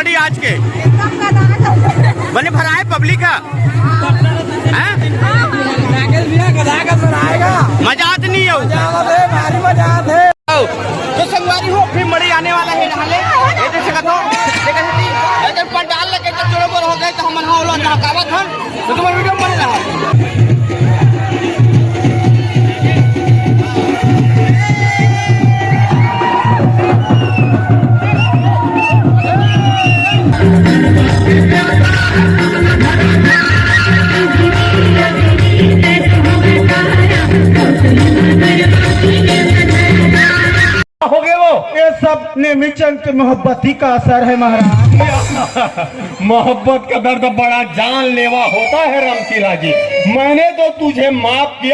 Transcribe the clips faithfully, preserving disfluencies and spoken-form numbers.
आज के बने भराए पब्लिक ह। हैं? मजा आत नहीं हो। तो संगवारी हो, फिर मड़ई आने वाला है रहले। ये देख सकत हो, देख सकत हो, अगर पंडाल लगे तो चोरो बोर हो गए तो हमन हा ओला नहकावत हन। तो तुम्हारे वीडियो बने रहा। हो गए वो। ये सब नेमीचंद के मोहब्बती का असर है महाराज। मोहब्बत का दर्द बड़ा जानलेवा होता है रामशीला जी। मैंने तो तुझे माफ किया।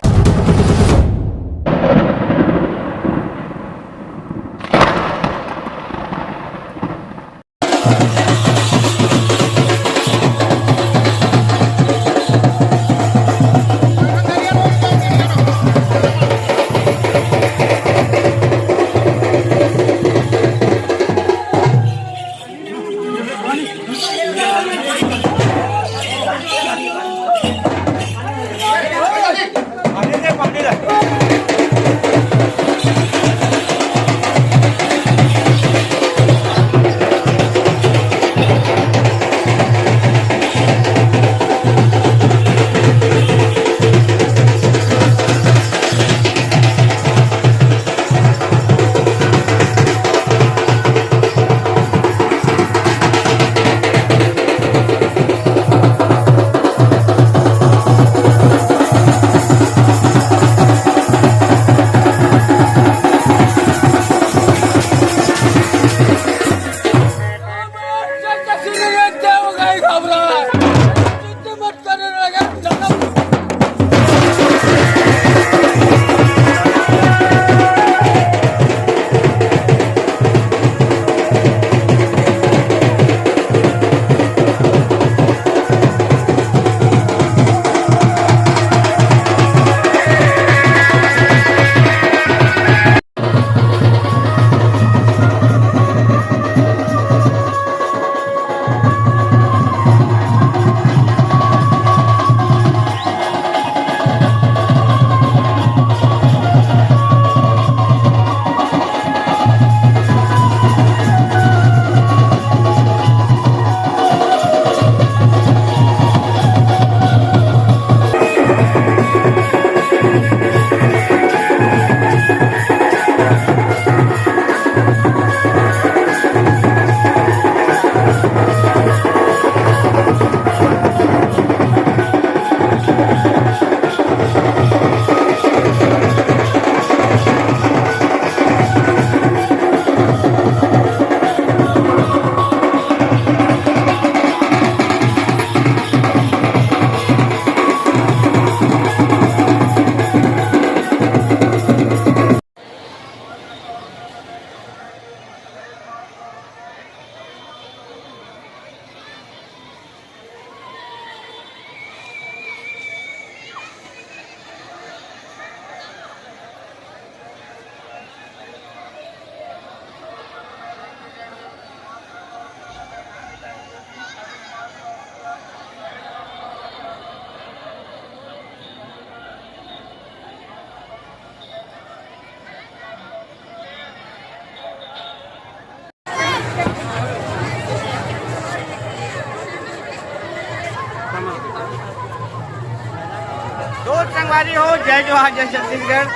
दोस्त संगवारी हो, जय जोहार, जय छत्तीसगढ़।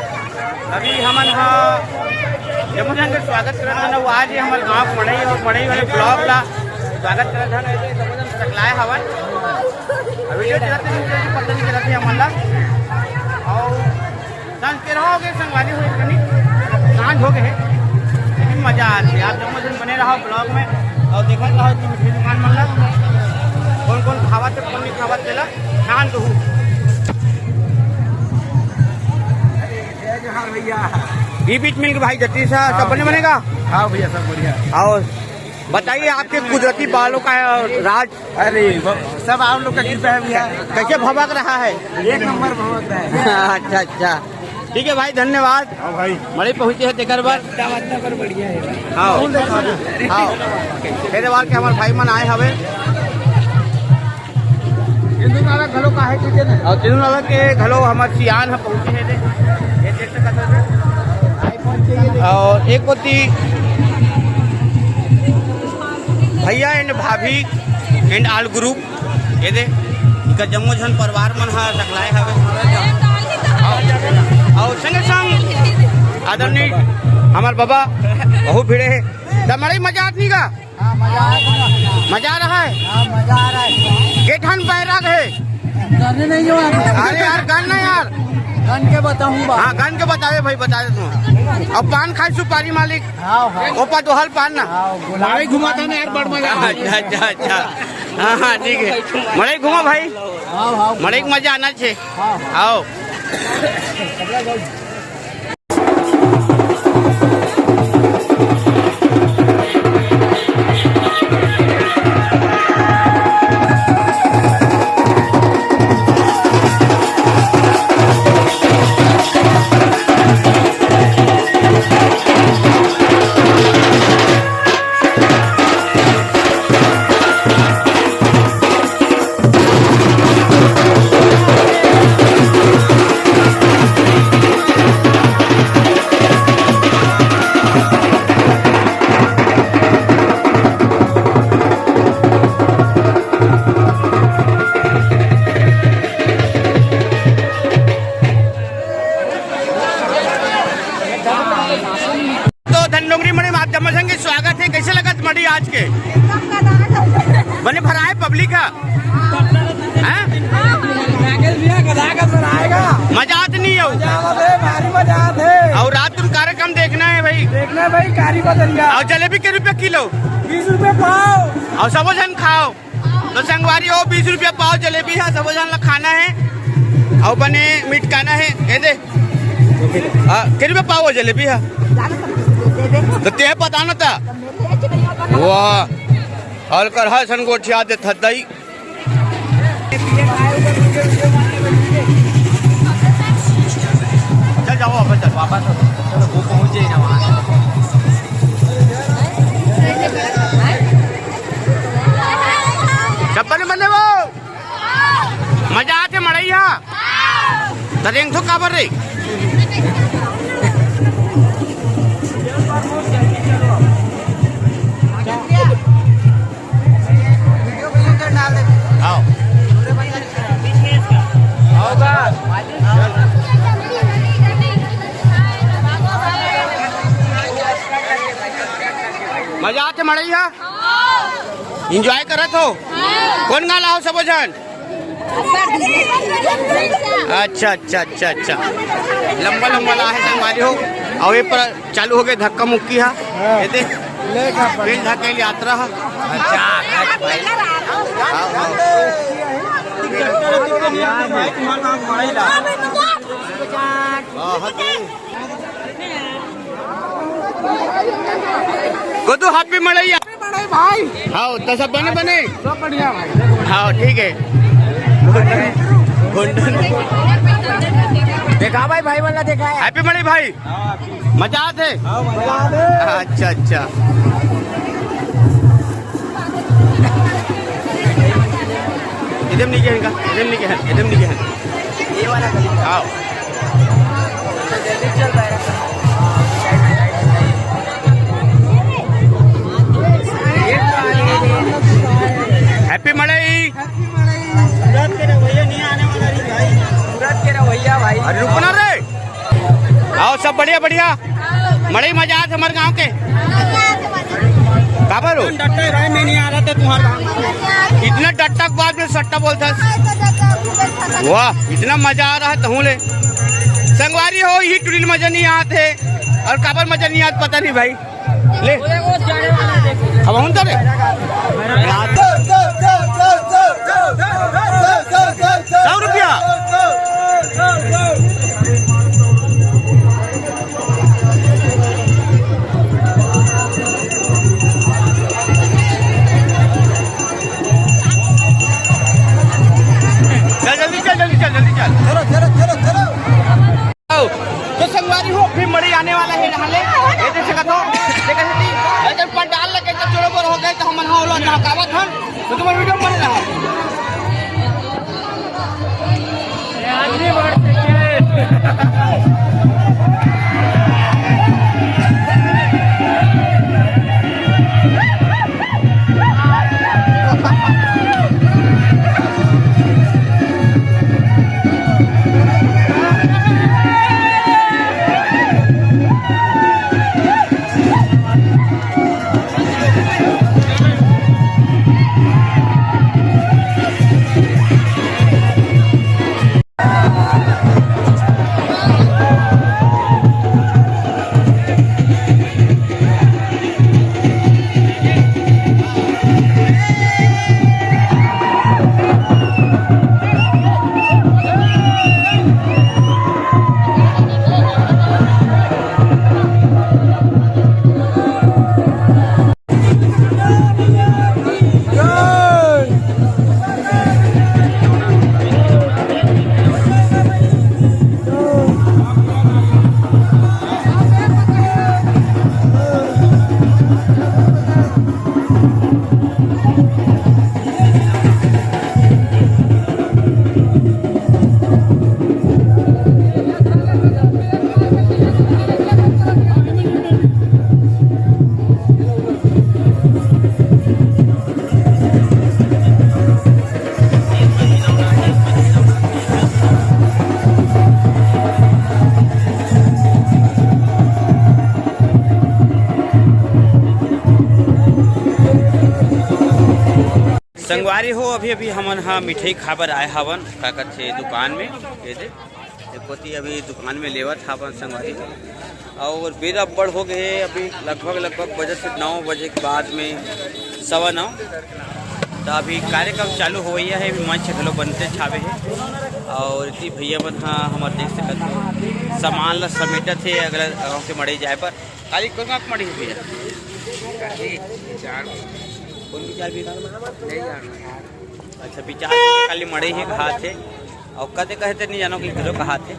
अभी हमन ह जम्मो झन के स्वागत करत हन। अउ आज ये हमर गांव मड़ई अउ मड़ई वाले ब्लॉग ला स्वागत करत हन। ऐसे जम्मो झन सकलाए हवन। अभी जो चलत हे, पता नहीं चलत हे हमन ला। अउ सांझ के रहोगे, संगवारी हो, कनी सांझ हो गए हे, लेकिन मजा आथे। आप जम्मो झन बने रहो ब्लॉग में अउ देखत रहो कि मिठाई दुकान मन ला, कौन कौन खावत हे, कौन नहीं खावत, तेला ध्यान दहू। जय जोहार भैया। ये बीच मिल के भाई जतीश, हाँ सब बने भैया। बनेगा। हाँ भैया, सब बढ़िया। और बताइए, आपके कुदरती बालों का राज। अरे, ब-, सब आप लोग का कृपा है भैया। कैसे भभक रहा है? एक नंबर भभक रहा है। अच्छा, अच्छा। ठीक है भाई, धन्यवाद। हाँ भाई। मड़ई पहुँचे हे तेकर बर। रास्ता वास्ता पर बढ़िया है। हाँ। हाँ। तेरे बार के हमारे भाई मन आए हवे। सिंधु नाला घलो का है, ठीक है ना? और सिंधु नाला के घलो हमारे सियान ह पहुँचे हे दे। ये देख सकत हो। और एक कोती भैया and भाभी and all group, ये दे, इनका जम्मो झन परिवार मन ह सकलाए हवे। और, और संगे संग आदरणीय हमार बाबा बहुत भिड़े हे। त मड़ई मजा आत नहीं का? हाँ, मजा आ रहा है। मजा आ रहा है? हाँ, मजा आ रहा है। के ठन बैराग है? गन नहीं हो आप। अरे यार, गन ना यार। गन के बताऊँ बा। हाँ, गन के बतावे भाई, बता दे तू। अब पान खाए सुपारी मालिक। हाँ, हाँ। ओपा दोहल पान ना। हाँ, गुलाब मड़ई घुमाता ना यार, बड़ मजा आ रहा है। अच्छा, अच्छा, अच्छा। हाँ, हाँ, ठीक है। मड़ई घुमा भाई। हाँ, हाँ। मड़ई के मजा आना छे। हाँ, हाँ। आओ। तो धन डोंगरी मड़ई म आप जम्मो झन के स्वागत हे। कैसे लगत मड़ई आज के? एकदम गदगद। बने भराए पब्लिक ह? हैं? राकेश भैया, गदगद भराएगा। मजा आत नहीं हो? मजा आवत हे, भारी मजा आवत हे। और रात तुम कार्यक्रम देखना है भाई। देखना है भाई, कारी बदन का। और जलेबी के रुपये किलो? बीस रुपये पाव। और सबो झन खाओ। तो संगवारी हो, बीस रुपया पाव जलेबी हे, सबो झन ला खाना हे, अउ बने मिटकाना हे। ए दे, हाँ, के रुपया पाव हे जलेबी हे? तो ते पता न ता। वाह, हल्कर हसन गोठिया दे थदई। चल जाओ वापस, चल वापस। चलो, वो पहुंच जाए ना वहाँ। चप्पल नहीं बदले वो। मजा आथे मड़ई हा। त रेंगथो काबर रे? आओ। मजा आथे मड़ई हा? Enjoy करत हो? कोन गाँव ला हो सबो झन? अच्छा, अच्छा, अच्छा, अच्छा। लंबा, लंबा ला हे संगवारी हो। अउ ये पर चालू हो गए धक्का मुक्की हा। हाँ। ये दे। ले का पर। पेल धकेल यात्रा हा। अच्छा, अच्छा भाई। हाँ, हाँ। हाँ, हाँ, जी। गोदू, happy मड़ई। Happy मड़ई भाई। हाँ, त सब बने बने? सब बढ़िया भाई। हाँ, ठीक है। देखा भाई, भाई वाला देखा है। Happy मड़ई भाई। मजा आथे? हाँ, मजा आथे। अच्छा, अच्छा। एकदम नीचे है इनका, एकदम नीचे है, एकदम नीचे है। ये वाला कलर। आओ। Happy मड़ई। सूरत के रवैया नहीं आने वाला नहीं भाई। सूरत के रवैया भाई। अरे रुकना रे। आओ, सब बढ़िया, बढ़िया। मड़ई मजा आथे हमर गांव के। काबर हो? डट्टा है भाई, मैं नहीं आ रहा था तुम्हारे गाँव में। इतना डट्टा के बाद में सट्टा बोलता है। वाह, इतना मजा आ रहा है तहूँ ले। संगवारी हो, यही टुरी ले मजा नहीं आत है। और काबर मजा नहीं आत, पता नहीं भाई। ले। अब हम तो रे। सौ रुपया। चल, जल्दी चल, जल्दी चल, जल्दी चल। चलो, चलो, चलो, चलो। आओ। गए तो हमन ह ओला नहकावत हन, तो तुम्हारे वीडियो बन रहा है। संगवारी हो, अभी अभी हमन ह मिठाई खाए बर आए हवन, का कथे, दुकान में। ये दे, एक कोती अभी दुकान में लेवत हवन संगवारी हो। और बेरा अब्बड़ हो गए हे, अभी लगभग, लगभग बजत हे नौ बजे के बाद में, सवा नौ। तो अभी कार्यक्रम चालू होवइया हे, अभी मंच घलो बनते छावे हे। और इति भैया मन ह हमर देख सकत हो, सामान ला समेटत हे अगला गाँव के मड़ई जाए बर। काली कोन गाँव के मड़ई हे भैया? काली बिचार। कोन बिचार भी? नहीं जानना। अच्छा, बिचार काली मड़ई हे कहात हे। अउ कते कहे ते नहीं जानो कि घलो कहात हे,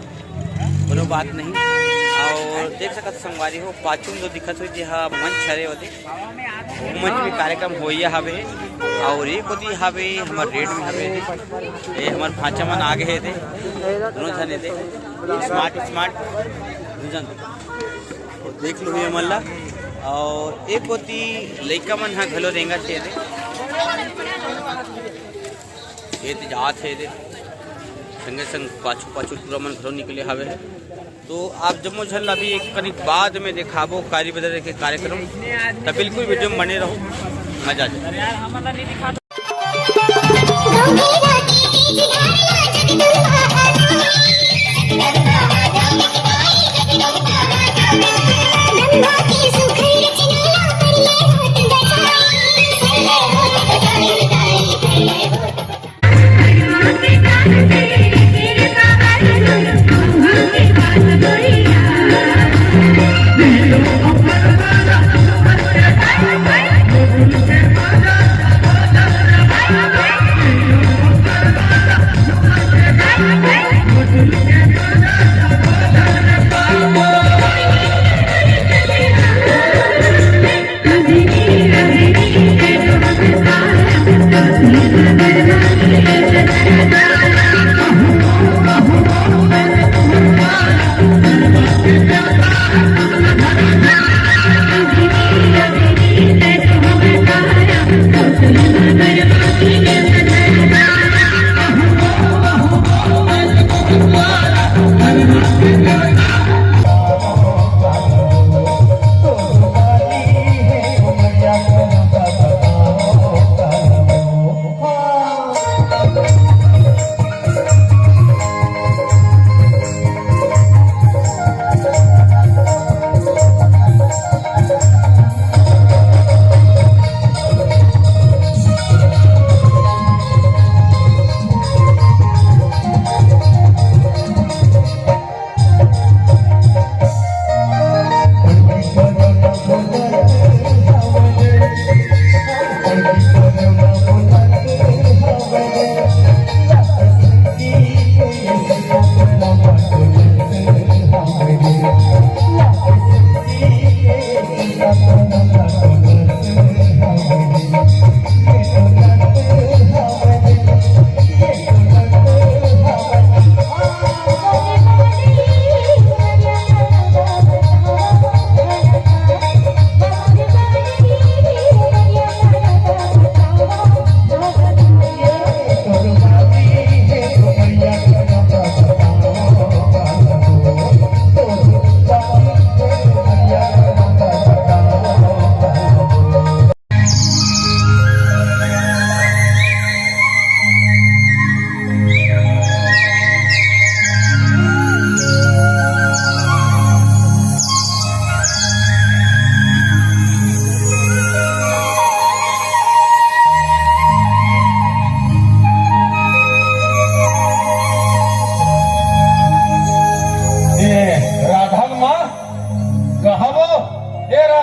कोनो बात नहीं। और देख सकत संगवारी हो, पाछू में जो दिखत हो, जे हा मंच हरे होते, वो मंच में कार्यक्रम होइया हवे। और ये कोती हवे, हमर रेड में हवे, ये हमर भांचा मन आगे हे दे, दोनों झन हे दे, स्मार्ट, स्मार्ट, दू झन। देख लो ये मन ला। और एक कोती लइका मन ह घलो रेंगत हे दे। खेत जात हे दे। संगे संग पाछू पाछू टूरा मन घलो निकले हावे हे। तो आप जम्मो झन ला भी एक कनिक बाद में देखाबो कारी बदल के कार्यक्रम। त बिल्कुल वीडियो में बने रहो, मजा आ जाए।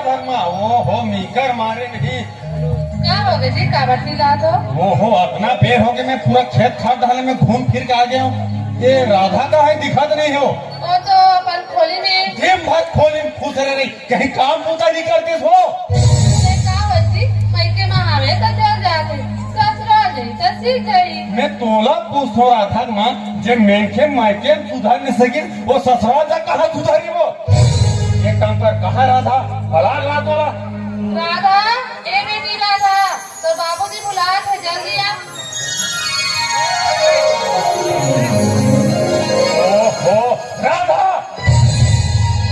शर्मा, ओहो, मीकर मारे नहीं। का होगे जी, काबर चिल्लात हो? ओहो, अतना बेर होगे, मैं पूरा खेत खार डहर में घूम फिर के आ गया हूँ। ये राधा कहाँ हे, दिखत नहीं हो। वो तो अपन खोली में। दिन भर खोली में खुश रहे रही, कहीं काम बूता नहीं करते हो? अरे का होय जी, मइके में हवे त चल जाते, ससुराल जाई त सीख गई। मैं तोला पूछथों राधा के माँ, जे मनखे मइके में सुधर नहीं सकिस, वो ससुराल जा कहाँ सुधरी वो? एक काम कर, कहाँ राधा? बुला ला तोला। राधा, ए बेटी राधा, तोर बाबूजी बुलात हे, जल्दी आ। ओहो, राधा!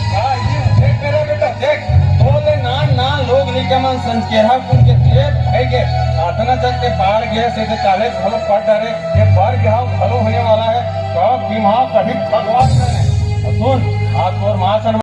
का ये देख मेरा बेटा, देख, तोले नान नान लोग लइका मन संस्केरा कुल के देख भाई के, अतना जग के बाढ़ गे, से कालेज घलो पढ़ डरे, ये बाढ़ गिराव घलो होने वाला है, तो दिमाग कभी भगवान जाने। सुन, आज तोर माँ